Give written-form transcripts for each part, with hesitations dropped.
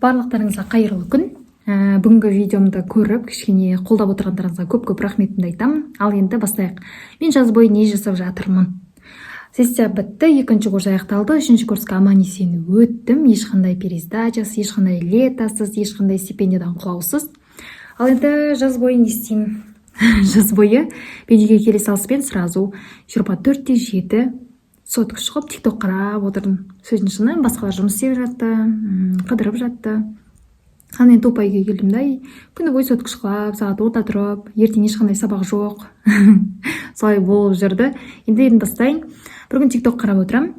Барлықтарыңызға қайырлы күн! Бүгінгі видеомды көріп, кішкене қолдап отырғандарыңызға көп көп рахметімді айтамын. Ал енді бастайық. Мен жаз бойы не жасап жатырмын? Сессия бітті, екінші курс аяқталды, үшінші курсқа аман есен өттім, ешқандай пересдачасыз, ешқандай летосыз, ешқандай стипендиядан құлаусыз. Ал енді жаз бойы не істеймін? Жаз бойы мен үйге келе салысымен сразу 24 те 7 сотка шұқып, Тик Ток қарап отырдым. Сөздің шыны, басқалар жұмыс істеп жатты, қыдырып жатты, ал мен тупо үйге келдім да, и күні бойы сотка шұқылап, сағат 10-да тұрып, ертең ешқандай сабақ жоқ, солай болып жүрді. Енді бастайын. Бір күні Тик Ток қарап отырамын.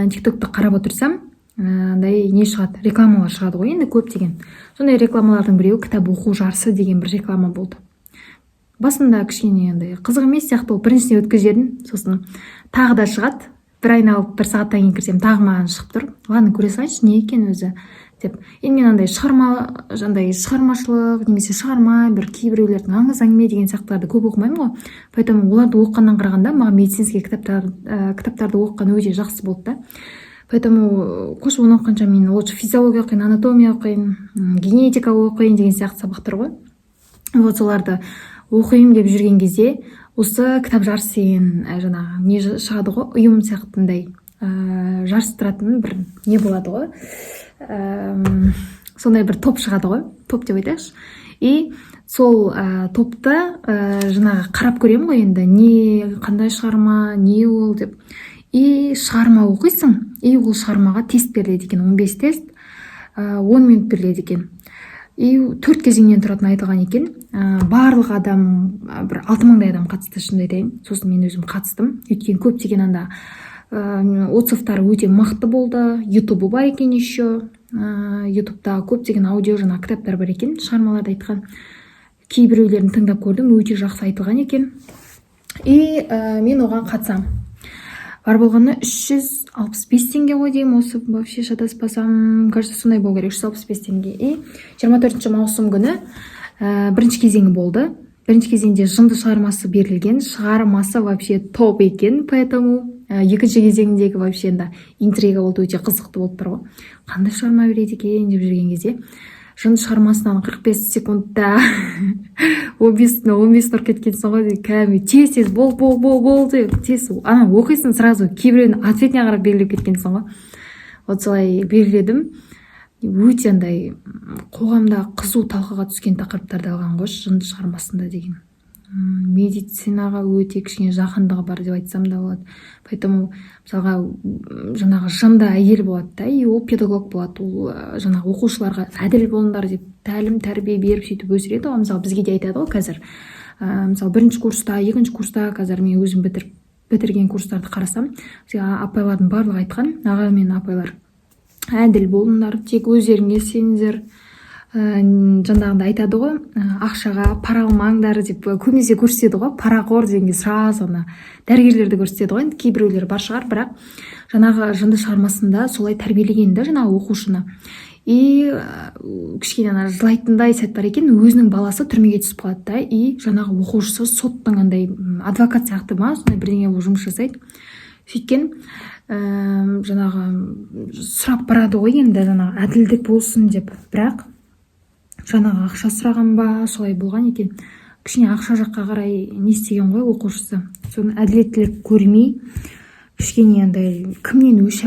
Тик Токты қарап отырсам, андай не шығады, рекламалар шығады ғой енді көптеген. Сондай рекламалардың біреуі «Кітап оқу жарысы» деген бір реклама болды. Басында кішкене андай қызық емес сияқты болып, біріншісіне өткізіп жібердім. Сосын тағы да шығады. Бір айналып, бір сағаттан кейін кірсем, тағы маған шығып тұр. Ладно, көре салайыншы, не екен өзі деп. Енді мен андай шығарма, андай шығармашылық немесе шығарма, бір кейбіреулердің аңыз әңгіме деген сияқтыларды көп оқымаймын ғой. Поэтому оларды оқығаннан қарағанда маған медицинский кітаптарды оқыған өте жақсы болды да. Поэтому қош, оны оқығанша мен лучше физиология оқиын, анатомия оқиын, генетика оқиын деген сияқты сабақтар ғой. Вот соларды оқиын деп жүрген кезде осы кітап жарысы деген жаңағы не шығады ғой, ұйым сияқтындай, жарыстыратын бір не болады ғой, сондай бір топ шығады ғой, топ деп айтайықшы. И сол топта жаңағы қарап көремін ғой енді, не, қандай шығарма, не ол деп. И шығарма оқисың, и ол шығармаға тест беріледі екен, 15 тест, 10 минут беріледі екен. И төрт кезеңнен тұратыны айтылған екен. Барлық адам, бір 6000-дай адам қатысты, шынымды айтайын. Сосын мен өзім қатыстым, өйткені көптеген анда отзывтары өте мықты болды. Ютубы бар екен еще, Ютубта көптеген аудио жаңағы кітаптар бар екен, шығармаларды айтқан. Кейбіреулерін тыңдап көрдім, өте жақсы айтылған екен. И мен оған қатысамын. Бар болғаны 365 теңге ғой деймін осы, вообще шатаспасам, кажется, сондай болу керек, 365 теңге. И 24 маусым күні бірінші кезеңі болды. Бірінші кезеңде «Жынды» шығармасы берілген. Шығармасы вообще топ екен. Поэтому екінші кезеңдегі вообще енді интрига болды, өте қызықты болып тұр ғой, қандай шығарма береді екен деп жүрген кезде, «Жынды» шығармасынан 45 секундта 15 15 ұрып кеткенсің ғой. Кәдімгі тез тез бол, бол, бол, бол деп тез ана оқисың, сразу кейбіреуінің ответіне қарап белгілеп кеткенсің ғой. Вот солай белгіледім. Өте андай қоғамда қызу талқыға түскен тақырыптарды алған ғой «Жынды» шығармасында деген. Медицинаға өте кішкене жақындығы бар деп айтсам да болады. Поэтому мысалға, жаңағы жынды әйел болады да, и ол педагог болады. Ол жаңағы оқушыларға әділ болыңдар деп тәлім тәрбие беріп, сөйтіп өсіреді ғой. Мысалы, бізге де айтады ғой қазір, мысалы, бірінші курста, екінші курста, қазір мен өзім бітірген курстарды қарасам, бізге апайлардың барлығы айтқан, аға мен апайлар: «Әділ болыңдар, тек өздеріңе сеніңдер». Жаңағындай айтады ғой, «Ақшаға пара алмаңдар» деп көбінесе көрсетеді ғой. Парақор дегенге сразу ана дәрігерлерді көрсетеді ғой енді, кейбіреулер бар шығар. Бірақ жаңағы «Жынды» шығармасында солай тәрбиелеген да жаңағы оқушыны. И кішкене ана жылайтындай сәт бар екен. Өзінің баласы түрмеге түсіп қалады да, и жаңағы оқушысы соттың андай адвокат сияқты ма, сондай бірдеңе болып жұмыс жасайды. Сөйткен, жаңағы сұрап барады ғой енді, жаңағы әділдік болсын деп. Бірақ жаңағы ақша сұраған ба, солай болған екен, кішкене ақша жаққа қарай не істеген ғой оқушысы. Соны әділеттілік көрмей, кішкене андай кімнен өш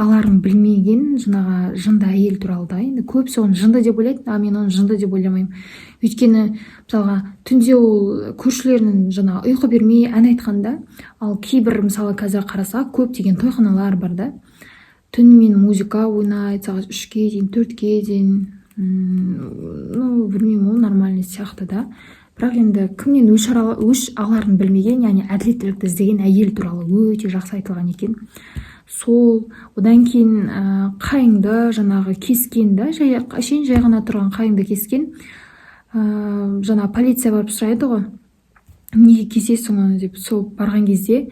аларын білмеген жаңағы жынды әйел туралы да. Енді көбісі оны жынды деп ойлайды, а мен оны жынды деп ойламаймын. Өйткені, мысалға, түнде ол көршілерінің жаңағы ұйқы бермей ән айтқан да. Ал кейбір, мысалы, қазір қарасақ, көптеген тойханалар бар да, түнімен музыка ойнайды сағат 3-ке дейін, 4-ке дейін. Ну, білмеймін, ол нормальный сияқты да. Бірақ енді кімнен өш аларын білмеген, яғни әділеттілікті іздеген әйел туралы өте жақсы айтылған екен сол. Одан кейін қайыңды жаңағы кескен да, жай, әшейін жай ғана тұрған қайыңды кескен. Жаңа полиция барып сұрайды ғой, «Неге кесесің оны?» деп. Сол барған кезде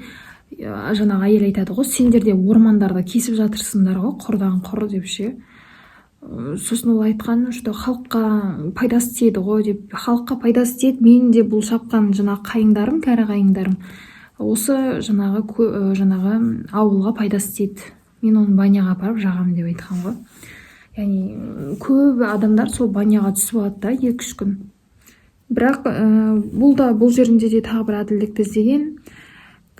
жаңағы әйел айтады ғой: «Сендер де ормандарды кесіп жатырсыңдар ғой құрдан құр», — деп ше. Сосын ол айтқан, что халыққа пайдасы тиеді ғой деп. Халыққа пайдасы тиеді, менің де бұл шапқан жаңағы қайыңдарым, кәрі қайыңдарым осы жаңағы жаңағы ауылға пайдасы тиеді, мен оны баняға апарып жағамын деп айтқан ғой. Яғни көп адамдар сол баняға түсіп алады да 2-3 күн. Бірақ бұл да, бұл жерінде де тағы бір әділдікті іздеген.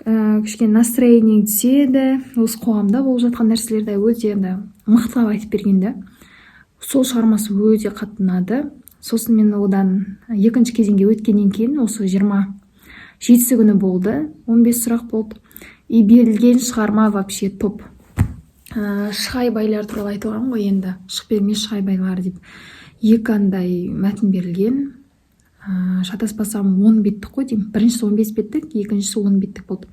Кішкене настроениең түседі. Осы қоғамда болып жатқан нәрселерді өте андай мықтылап айтып берген да. Сол шығармасы өте қатты ұнады. Сосын мен одан екінші кезеңге өткеннен кейін, осы 27-сі күні болды, 15 сұрақ болды. И берілген шығарма вообще топ. Шығай байлар туралы айтылған ғой енді, «Шық берме, шығай байлар» деп екі андай мәтін берілген. Шатаспасам, 10 беттік қой деймін. Біріншісі 15 беттік, екіншісі 10 беттік болды.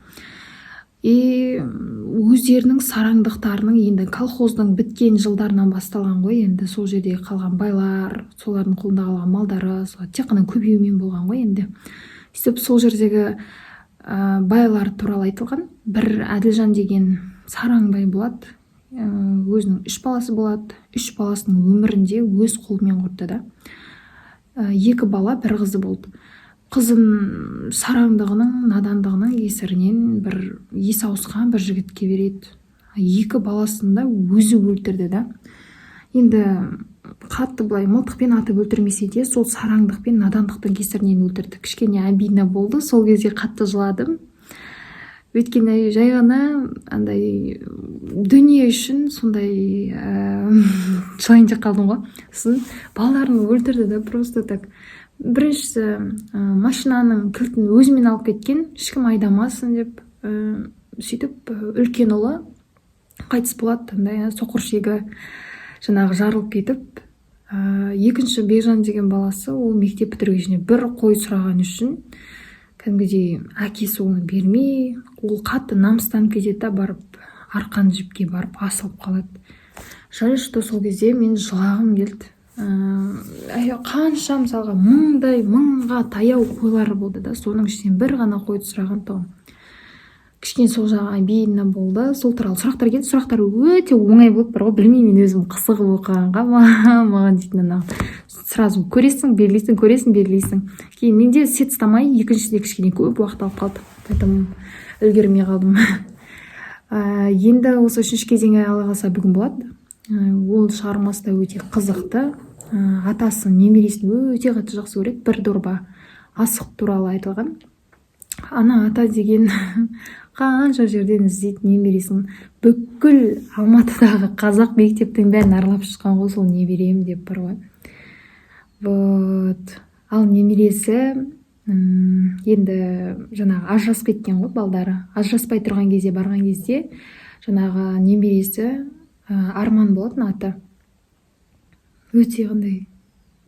И өздерінің сараңдықтарының, енді колхоздың біткен жылдарынан басталған ғой енді, сол жерде қалған байлар, солардың қолында қалған малдары солар тек қана көбеюмен болған ғой енді. Сөйтіп, сол жердегі байлар туралы айтылған. Бір Әділжан деген сараң бай болады. Өзінің үш баласы болады. Үш баласының өмірінде өз қолымен құртты да. Екі бала, бір қызы болды. Қызын сараңдығының, надандығының кесірінен бір есі ауысқан бір жігітке береді. Екі баласын да өзі өлтірді да. Енді қатты былай мылтықпен атып өлтірмесе де, сол сараңдық пен надандықтың кесірінен өлтірді. Кішкене обидно болды, сол кезде қатты жыладым. Өйткені жай ғана андай дүние үшін сондай жылайын деп қалдым ғой. Сосын балаларын өлтірді да просто так. Біріншісі машинаның кілтін өзімен алып кеткен, ешкім айдамасын деп. Сөйтіп, үлкен ұлы қайтыс болады, андай соқыр ішегі жаңағы жарылып кетіп. Екінші Бекжан деген баласы, ол мектеп бітіргенше бір қой сұраған үшін кәдімгідей әкесі оны бермей, ол қатты намыстанып кетеді да, барып арқан жіпке барып асылып қалады. Жаль, что сол кезде мен жылағым келді. Қанша, мысалға, мыңдай, мыңға таяу қойлар болды да, соның ішінен бір ғана қойды сұраған тұғын. Кішкене сол жағы обидно болды. Сол туралы сұрақтар келді. Сұрақтар өте оңай болды бар ғой. Білмеймін, мен өзім қызығып оқығанға ма, маған дейтін ана сразу көресің, белгілейсің, көресің, белгілейсің. Кейін менде сет ұстамай, екіншісінде кішкене көп уақыт алып қалды, поэтому үлгермей қалдым. Енді осы үшінші кезеңі, Алла қаласа, бүгін болады. Ол шығармасы да өте қызықты. Атасы немересін өте қатты жақсы көреді. Бір дорба асық туралы айтылған. Ана ата деген қанша жерден іздейді немересін, бүкіл Алматыдағы қазақ мектептің бәрін аралап шыққан ғой сол немерем деп бар ғой. Вот. Ал немересі енді жаңағы ажырасып кеткен ғой балдары. Ажыраспай тұрған кезде, барған кезде жаңағы немересі, Арман болатын аты, өте қандай,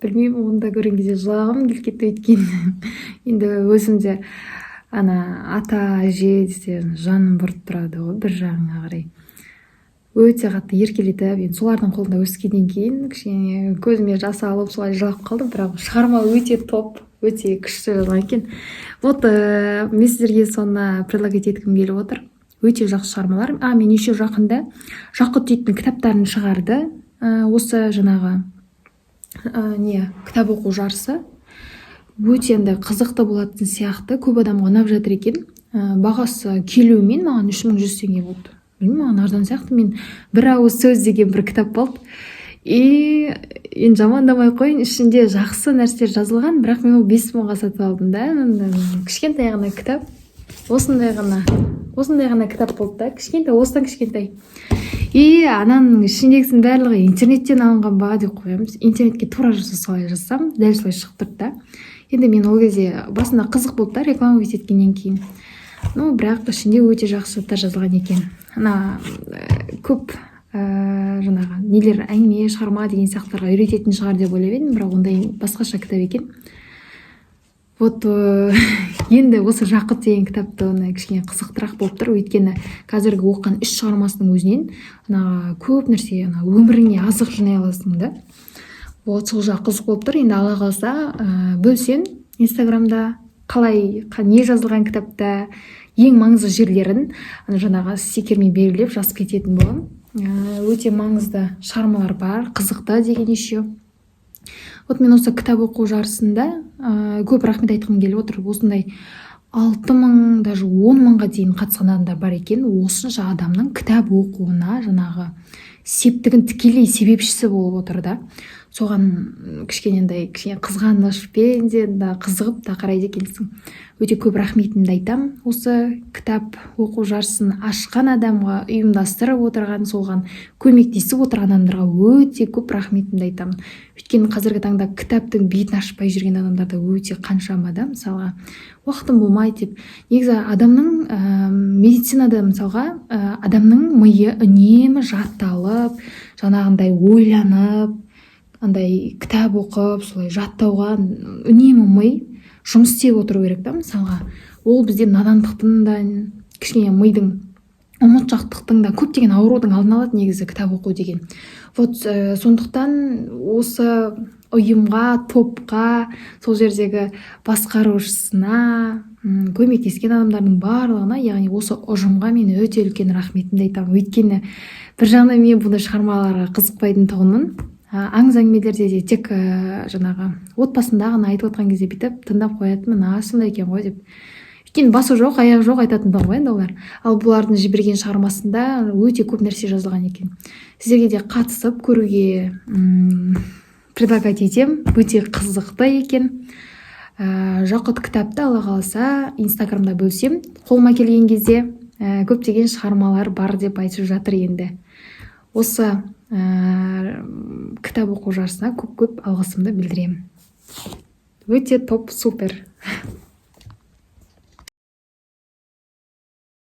білмеймін, оны да көрген кезде жылағым келіп кетті. Өйткені енді өзім де ана ата әже десе, жаным бұрып тұрады ғой бір жағыңа қарай. Өте қатты еркелетіп, енді солардың қолында өскеннен кейін кішкене көзіме жас алып, солай жылап қалдым. Бірақ шығарма өте топ, өте күшті жазылған екен. Вот, мен сіздерге соны предлагать еткім келіп отыр. Өте жақсы шығармалар. А мен еще жақында Жақұт дейтін кітаптарын шығарды. Осы жаңағы не, кітап оқу жарысы өте андай қызықты болатын сияқты, көп адамға ұнап жатыр екен. Бағасы келуімен маған 3100 теңге болды. Білмеймін, маған арзан сияқты. Мен «Бір ауыз сөз» деген бір кітап болды. И енді жамандамай ақ қояйын, ішінде жақсы нәрселер жазылған, бірақ мен ол 5000-ға сатып алдым да. Кішкентай ғана кітап, осындай ғана, осындай ғана кітап болды да, кішкентай, осыдан кішкентай. И ананың ішіндегісінің барлығы интернеттен алынған ба деп қоямыз. Интернетке тура солай жазсам, дәл солай шығып тұрды да. Енді мен ол кезде басында қызық болды да, реклама еткеннен кейін. Ну, бірақ ішінде өте жақсы заттар жазылған екен. Ана көп жаңағы нелер, әңгіме, шығарма деген сияқтыларға үйрететін шығар деп ойлап едім, бірақ ондай басқаша кітап екен. Вот, енді осы «Жақұт» деген кітапты, оны кішкене қызықтырақ болып тұр. Өйткені қазіргі оқыған үш шығармасының өзінен ана көп нәрсе, ана өміріңе азық жинай аласың да. Вот, сол жағы қызық болып тұр. Енді, Алла қаласа, бөлісемін Инстаграмда, қалай, не жазылған кітапта, ең маңызды жерлерін ана жаңағы стикермен белгілеп, жазып кететін боламын. Өте маңызды шығармалар бар, қызықты деген еще. Вот, мен осы кітап оқу жарысында көп рахмет айтқым келіп отыр. Осындай 6000, даже 10 мыңға дейін қатысқан адамдар бар екен. Осынша адамның кітап оқуына жаңағы септігін тікелей себепшісі болып отыр да. Соған кішкене андай, кішкене қызғанышпен де да, қызығып та қарайды екенсің. Өте көп рахметімді айтамын осы кітап оқу жарысын ашқан адамға, ұйымдастырып отырған, соған көмектесіп отырған адамдарға өте көп рахметімді айтамын. Өйткені қазіргі таңда кітаптың бетін ашпай жүрген адамдар да өте қаншама да. Мысалға, уақытым болмайды деп. Негізі адамның медицинада, мысалға, адамның миы үнемі жатталып, жаңағындай ойланып, андай кітап оқып, солай жаттауға үнемі ми жұмыс істеп отыру керек та. Мысалға, ол бізде надандықтың да, кішкене мидың ұмытшақтықтың да, көптеген аурудың алдын алады негізі кітап оқу деген. Вот, сондықтан осы ұйымға, топқа, сол жердегі басқарушысына, көмектескен адамдардың барлығына, яғни осы ұжымға мен өте үлкен рахметімді айтамын. Өйткені бір жағынан мен бұндай шығармаларға қызықпайтын тұғынмын. Аңыз әңгімелерде де тек жаңағы отбасында ғана айтып отқан кезде бүйтіп тыңдап қоятынмын, а, сондай екен ғой деп. Өйткені басы жоқ, аяғы жоқ айтатын тұғын ғой енді олар. Ал бұлардың жіберген шығармасында өте көп нәрсе жазылған екен. Сіздерге де қатысып көруге предлагать етемін, өте қызықты екен. Жақұт кітапты, Алла қаласа, Инстаграмда бөлісемін қолыма келген кезде. Көптеген шығармалар бар деп айтып жатыр енді. Осы кітап оқу жарысына көп көп алғысымды білдіремін. Өте топ, супер.